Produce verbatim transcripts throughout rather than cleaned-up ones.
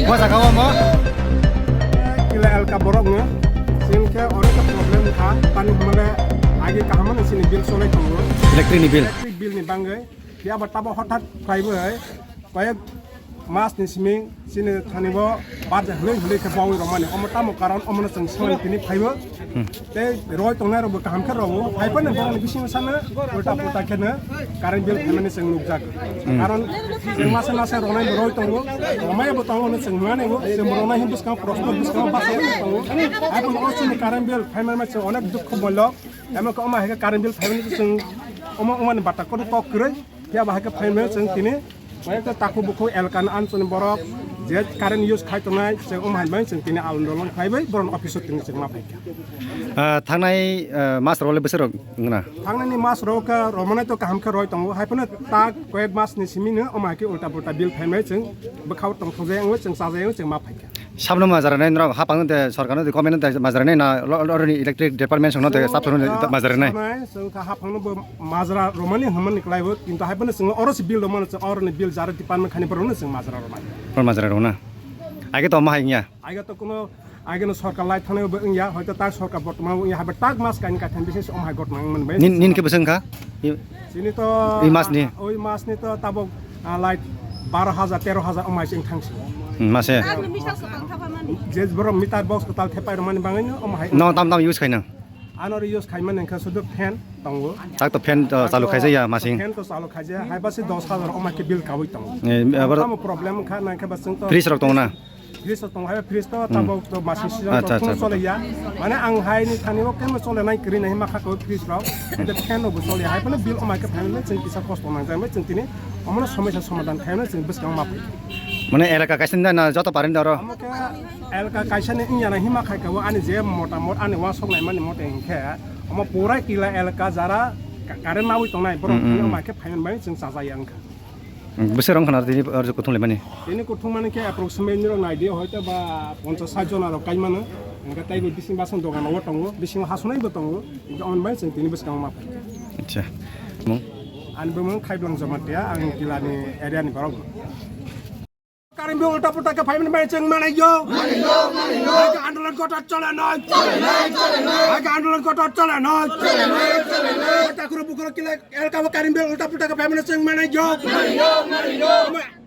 Bo jaga o mo? Kila elka borok no. Sini khe onek problem kha. Tani hwnmale age kaham no sini bill solai tongo. Electric ni bill. Electric bill ni bangwi. Phiya ba tabo hothat phaibai. Koyek mas ni simi chini thani bo barja hwlwi hwlwi khe bawi rwmani. Omo tamo karon omono chwng swngwi tini phaibo. Hmm. Tei roi tongnai rokbo kaham khe rwo. Hai phano borokni bisingo sana ulta pulta kheno current bill phaimani chwng nukjak. Hmm. Karon chwng masa masa rwnai bo roi tongo. Rwmai bo tongo hwnwi chwng nuknai bo. Chwng rwnai hwn bwskango proshno bwskango bachai tongo. Hai phano o chini current bill phaimani chwng onek dukho moilok. Emo khe omo hai khe current bill phaimani chwng omo omani bata kotor kok kwrwi. Phiya ba hai khe phaimani chwng tini. Koi ekta takhuk bukhuk elkani anchoni borok je current use khai tongnai, chwng omo hai bai chwng tini alondolon khai bai borokni office o tini chwng ma phaikha. Ah, thangnai, ah, mas rok le bwswk rok wngna? Thangnani mas rok khe rwmani to kaham khe roi tongo, hai phano ta koyek mas ni simi no omo hai khe ulta pulta bill phaimai chwng bwkhao tongthokjai wngwi chwng chajai wngwi chwng ma phaikha. Sabno majra nai norok hapang de sorkar no de government de majra nai na lo-, lo-, oroni electric department song no de sab song no de majra nai. Chwng kha haphang no bo majra romani hwnmani kwlai bo, kintu hai phano chwng oro se bill romano, chwng oroni bill jara department khani borok no chwng majra romani. Oro majra rok na. Age to ma hai ya. Age to kuno, age no sorkar lai thani bo wngya, hoito ta sorkar bortoman wngya, hai tak mas kain kaithan bises om hai gotma wngmani bai. Nin, nin ke bwswng kha? Sini to, i mas ni? Oi mas ni to tabok, ah, like baro hajar, tero hajar omai sing thangsi. Hmm, mase. Je borok meter box kwtal thepai rwmani bangwi no omai. No tam tam use khaina? Ano ri use khaimani wngkha sudu fan tongo. Tak to fan to chalu khaijaya masing. Fan to chalu khaijaya, hai basi dos hajar omai khe bill kawi tongo. Eh, abar tamo problem wngkha nangkhe basing to. Fridge rok tongo na? Fridge rok tongo, hai fridge to tabok to masing season to chole ya. Mane ang hai ni thani o kemo chole nai kwrwi nai hima kha ko fridge rok. Ede fan rok bo chole ya. Hai phano bill omai khe phaimani chwng kisa kosto nangjak bai chwng tini omono somosya somadhan khaimani chwng bwskang ma phai. Mane elaka kaisa na joto parin doro. Omo khe elaka kaisa ni wngya nai hima khai ka o ani je motamot ani uansuk nai mani mote hinkhe omo purai kila elaka jara ka-, current nawi tongnai borok thani omai khe phaimani bai chwng chajaya wngkha. Bwswk rong khana tini arjo kuthum laimani? Tini kuthum mani khe approximately nirok nai di, hoito ba ponchas sat jon arok kai mano. Hingke tei bo bising basong dogan o tongo, bising hasunai bo tongo. Hingke on bai chwng tini bwskango ma phai. Acha. Mung? Ani bumung Khaiblang Jamatia, ang Kilani area ni borok. Karim Bill ulta pulta khe phaimani bai chwng manai yo. Hai khe andolon kotor chole noi. Hai khe andolon kotor chole noi. Takuru bukuro kile elka bo Karim Bill ulta pulta khe phaimani chwng manai yo.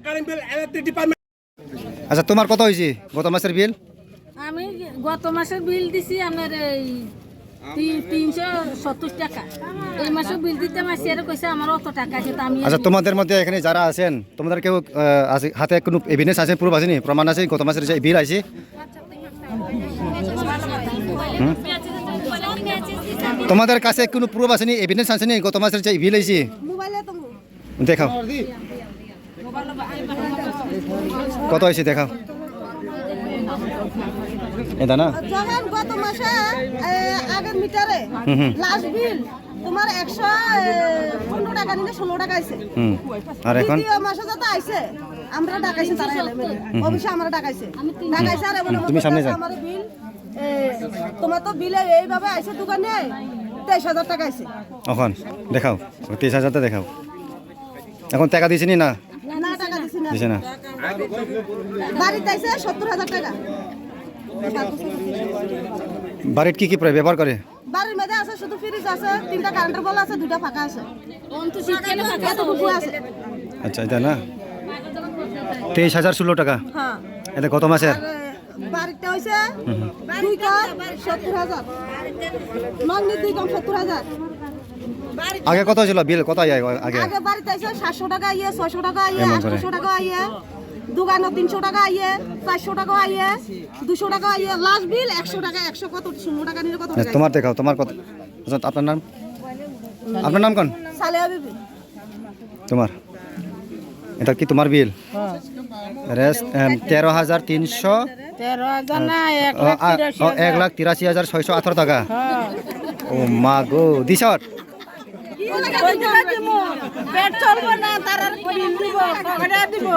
Karim Bill electric department. আচ্ছা, তোমার কত হয়েছে গত মাসের বিল? আমি গত মাসের বিল দিছি আপনার এই তি-, তিনশো সত্তর টাকা। এই মাসে বিল দিতে মাসে এর কইছে আমার অত টাকা আছে, তো আমি আচ্ছা, তোমাদের মধ্যে এখানে যারা আছেন, তোমাদের কেউ, আহ, আছে, হাতে কোনো এভিডেন্স আছে, প্রুফ আছে নি? প্রমাণ আছে গত মাসের যে বিল আছে? হুম? তোমাদের কাছে কোনো প্রুফ আছে নি, এভিডেন্স আছে নি গত মাসের যে বিল আছে? মোবাইলে তো দেখাও। কত হয়েছে দেখাও। এটা না? যখন গত মাসে, এ, আগের মিটারে হুম, হুম। লাস্ট বিল তোমার একশো, এ, পনেরো টাকা নিলে ষোলো টাকা আইছে। হুম। আর এখন? দ্বিতীয় মাসে যত আইছে, আমরা ডাকাইছে তারা এলে মিলে। হুম, হুম। অফিসে আমরা ডাকাইছে। ডাকাইছে আর এমন হুম, তুমি সামনে যাও। আমার বিল, এ, তোমার তো বিলে এইভাবে আইছে দোকানে তেইশ হাজার টাকা আইছে। এখন দেখাও, তেইশ হাজারটা দেখাও। এখন টাকা দিছে নি না? না, টাকা দিছে না। দিছে না। বাড়িত আইছে সত্তর হাজার টাকা। বাড়িত কি কি প্রায় ব্যবহার করে? বাড়ির মধ্যে আছে শুধু ফ্রিজ আছে, তিনটা কারেন্টের বল আছে, দুইটা ফাঁকা আছে। অন্ত শীতকালে ফাঁকা এতটুকু আছে। আচ্ছা, এটা না? তেইশ হাজার ষোলো টাকা? হ্যাঁ। এটা গত মাসের? আর, বাড়িতে হইছে হুম, হুম। দুই কম সত্তর হাজার। নগ্নি দুই কম সত্তর হাজার। আগে কত ছিল বিল? কত আগে, আগে? আগে বাড়িতে হইছে সাতশো টাকা আইয়ে, ছয়শো টাকা আইয়ে, এমন করে। আটশো টাকা আইয়ে, দোকানো তিনশো টাকা আইয়ে, চারশো টাকা আইয়ে, দুশো টাকা আইয়ে, লাস্ট বিল একশো টাকা, একশো কত, ষোলো টাকা নিলে কত হ্যাঁ, টাকা? তোমার দেখাও, তোমার কত? আচ্ছা, আপনার নাম? আপনার নাম কোন? সালেহা বিবি। তোমার? এটা কি তোমার বিল? হ্যাঁ। রেস, এম, তেরো হাজার তিনশো? তেরো হাজার না, এক লাখ আ, আ, তিরাশি ও, হাজার। এক লাখ তিরাশি হাজার ছয়শো আঠারো টাকা। হ্যাঁ। ও মা গো, দিছত? ওই দিকে দিমু। পেট চলবো না, তার আর বিল দিব, পকেটে দিব।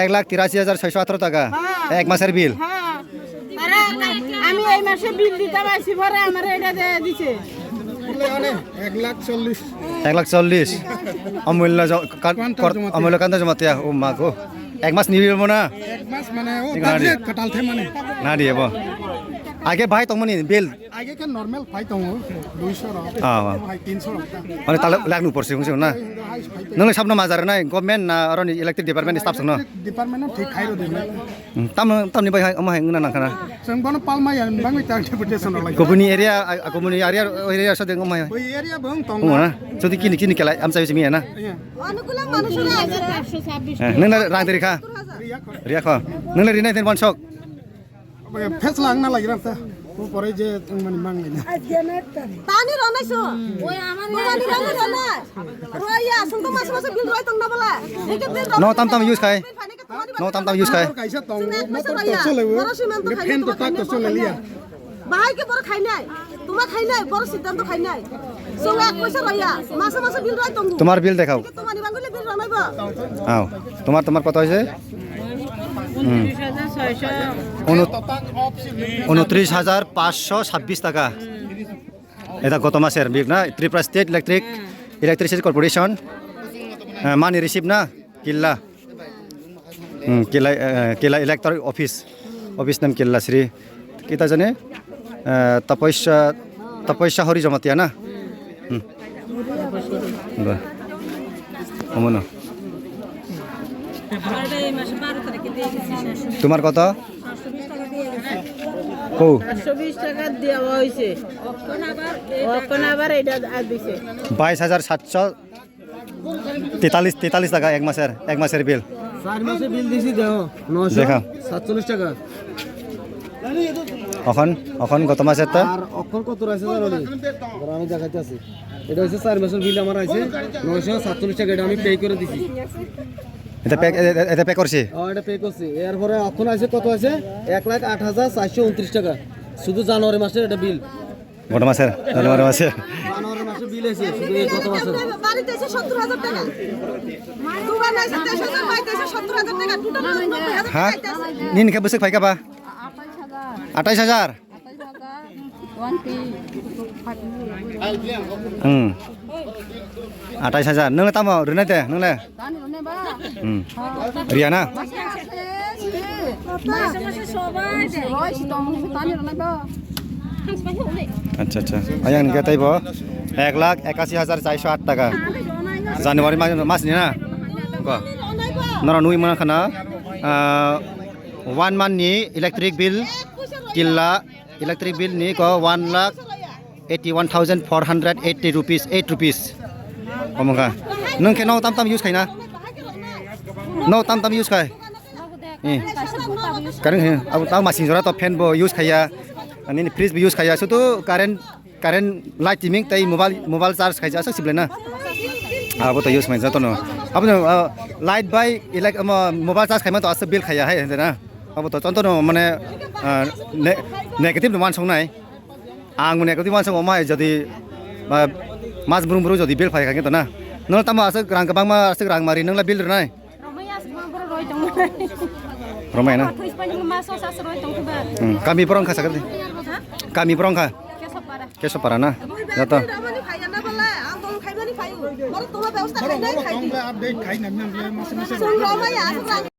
এক লাখ তিরাশি হাজার ছয়শো আঠারো টাকা, হ্যাঁ। এক মাসের বিল। হ্যাঁ। তারা, আমি এই মাসে বিল দিতে পারছি, পরে আমার এটা দিয়ে দিছে। এক লাখ চল্লিশ। এক লাখ চল্লিশ। অমূল্য জ-, কান-, কর-, অমূল্য কান্ত জমাতিয়া, ও মা গো। এক মাস নিবি না? এক মাস মানে, ও, ঠিক আছে। কাটালতে মানে। না দিয়ে, বো। আগে ভাই, তমনি বিল। আগে কে নরমাল ভাই, তমো, দুইশো রক। আ, আ। ভাই, তিনশো রক। মানে, তাহলে লাখ নু পড়ছে, বুঝছো না? Nung sabno majar nai, government na aro ni electric department staff songno? Department no thik khai rw di. Hmm, tam, tamni bai hai, omo hai wngna nangkha na. Chwng bono palmaya, bangwi ta deputation rw lai. Kubuni area, a, kubuni area, area sa de omo hai. Oi area bong tong. Omo na, jodi kini, kini kelai, amsa bisi miya na. Iya. Onukula manusura ase. Eh, nung na rang deri kha? Riya kho. Riya kho. Nung na rinai den bonsok. Obo ya, fes lang na lagi ranta. Ko pore je tong mani mang lai na. Tani rw nai so. Oi, amar tani rw nai, rw nai. Rw ya, sung to mas mas bill rw tong na bola. Ek ek din rw. No tam tam use khai. No tam tam use khai. Kaisa tong, motor to chole. Boro siman to khai. Fan to tak to chole liya. Bahai ke boro khai nai. Tuma khai nai, boro siddhanto khai nai. Sung ek poisa rw ya. Masa masa bill rw tong. তোমার বিল দেখাও। তোমার ইবাঙ্গুলে বিল রনাইব। আও, তোমার, তোমার কত হয়েছে? হুম। উনত্রিশ হাজার ছয়শো। উন-, ঊনত্রিশ হাজার পাঁচশো ছাব্বিশ টাকা। এটা গত মাসের বিল না? Tripura state electric, electricity corporation, আহ, মানি রিসিভ না? কিল্লা। Hmm, Kila, eh, Kila Electoral Office. Office name Kila Sri. Kita jane? Eh, Tapasya, Tapasya Hori Jamatia na? Hmm. Ba. Omono. তোমার কত? কো? আটশো বিশ টাকা দেওয়া হয়েছে। এখন আবার এটা আর দিছে। বাইশ হাজার সাতশো তেতাল্লিশ, তেতাল্লিশ টাকা এক মাসের, এক মাসের বিল। চার মাসে বিল দিছি, দেখো, নয়শো সাতচল্লিশ টাকা। অখন, অখন গত মাসের তো? আর অখন কত রয়েছে জানো নি? ধরো আমি দেখাইতে আছি। এটা হচ্ছে চার মাসের বিল আমার আছে, নয়শো সাতচল্লিশ টাকা, এটা আমি পে করে দিছি। এটা পে, এ-, এ-, এটা পে করছি? ও, এটা পে করছি। এরপরে অখন আছে কত আছে? এক লাখ আট হাজার চারশো উনত্রিশ টাকা। শুধু জানুয়ারি মাসের এটা বিল। গত মাসের, জানুয়ারি মাসের। জানুয়ারি মাসের। Bill আছে, শুধু এই গত বছর। বাড়িতে এসে সত্তর হাজার টাকা। দোকানে এসে তেইশ হাজার, বাইরে এসে সত্তর হাজার টাকা। Total নব্বই হাজার টাকা। হ্যাঁ? নিন কে বসে খাই খাবা? আঠাইশ হাজার। আঠাইশ হাজার। One T. Hmm. আঠাইশ হাজার। Nung le tamo rwnai de, nung le? Hmm. Riya na? Acha, acha. Ayang ni khe taibo ek lakh ekasi hajar charso aat taka. January mas, mas ni na? Ko. Nora nui mana khana, ah, one month ni electric bill killa, electric bill ni ko one lakh eighty one thousand four hundred eighty rupees, eight rupees. Omo kha. Nung khe no tam tam use khaina? No tam tam use khai? Eh. Current he, abo tang masing jora to fan bo use khaiya. Ani ni fridge bo use khaiya. Sudu current, current light timing tai mobile, mobile charge khaija asa sible na. Abo to use mai jato no. Abo no, ah, light bai elek, amo mobile charge khaima to asa bill khaiya hai hende na. Abo to chonto no mane, ah, ne-, negative no man song nai. Ang mone kati wansuk omai jodi, ah, mas brung brung jodi bill phai kha khe to na. Nung tamo aswk rang kwbangma aswk rang mari nung la bill rwnai? Romai aswk ma borok roi tong. Romai na? Thwi spani ma sos as roi tong ba. Hmm, kami borok kha sakar di. Ha? Kami borok kha? Kesopara. Kesopara na? Joto. Romai aswk rang